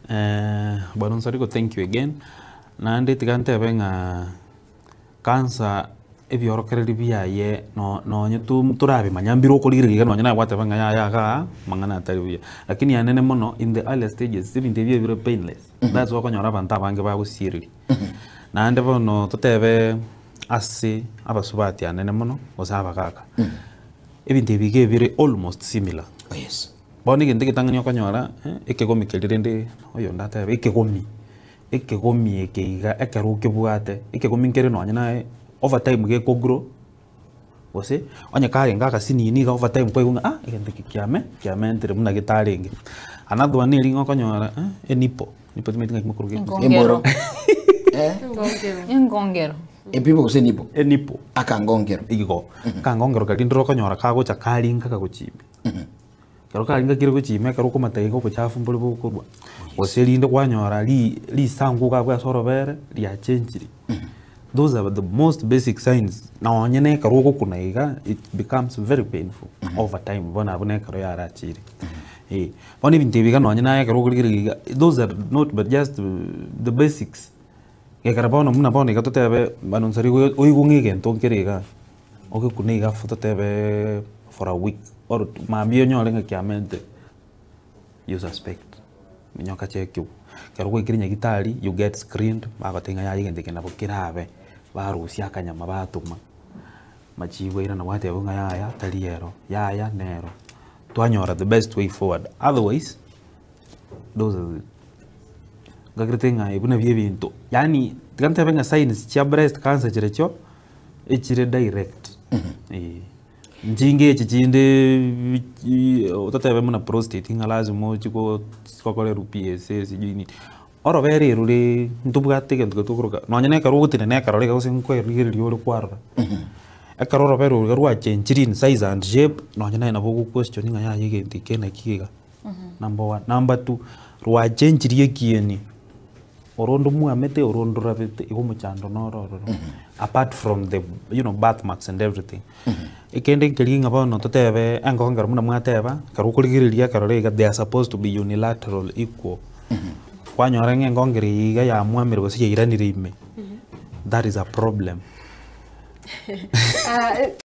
Bwana Onsarigo thank you again, naende tiga ntebe ng'a cancer ebiorokereri biaye no- nonye to torabimanya mbire okorigereria iga nonye naye gwateba ng'a yaya igaa amang'ana atari buya. Lakini anene mono in the earlier stages ebinto ebi ebire painless, that's why okonyora abanto abange bagosiereria. Naende bono totebe ase abasubati anene mono gose abagaka, ebinto ebi iga ebire almost similar. Yes. Bono egento egetang'ani okonyora, ekegomi keria rende oyonde atebe ekegomi, ekegomi eke iga ekero okebwate, ekegomi nkere nonye naye over time gekogrow, gose onye karenge agasinini iga over time kwaigwa ng'a ah egento eke kiame kiamentire buna getarenge. Another one neri ng'a okonyora enipo, nipo timanyeti ng'aki mokoruga Engongero. Emboro. Eh? Engongero. Epibo gose enipo? Enipo. Akangongero. Igo, akangongero karia ndire okonyora kagocha karinga kagochia ime. Ekero karinga kere gochia ime ekero okomata iga obochafu mbore bokorwa, gose rinde kwanyora ri risangu iga abwo ase orobere riachenchiri. Those are the most basic signs nonye na ekero ogokuna iga it becomes very painful over time bono abwo na ekero yarachire. Eh, bono ebinto ebi iga nonye naye ekero okorigereria iga those are not but just the basics. Ekero bono buna bono iga totebe bano nsari oigwe ng'a egento nkere igaa. Ogekune iga for totebe for a week or two mambia onyore ng'a kiamentire, you suspect, minyoka check-iwa. Ekero gwaikire nyagetari you get screened, bagotebia ng'a yaya egento eke nabo kerabe, barusia akanyama batoma, machibu airana gwatebiwa ng'a yaya tari ero, yaya nero. Twanyora the best way forward otherwise, those are the nkagerete ng'a ebi nabio ebinto, yaani tiga ntebe ng'a signs chia breast cancer chirochio. Echire direct eh, nchinga echi chinde ototebe buna prostate ng'a lazima ochie go gokorerwa PSA sijui nini. Orobere erure ntobwate egento keria tokoroka nonye na ekero ogotenena ekerore iga gose nkoerigereria ore kwarora. Ekero orobere oro iga rwachenchiri in size and shape nonye naye nabo ogo question ng'a yaya egento eke naki iga. Number one. Number two, rwachenchirie ekieni. Oro ndomwamete, oro ndorabete, igo omochando noro ororo. Apart from the you know, birth marks and everything. Ekende nkeria ng'a bono totebe enkongero buna mwateba, ekero okorigereria ekerore iga they are supposed to be unilateral equal. Kwanyora ng'a enkongero eye iga yamwamire gose yairanire ime, that is a problem.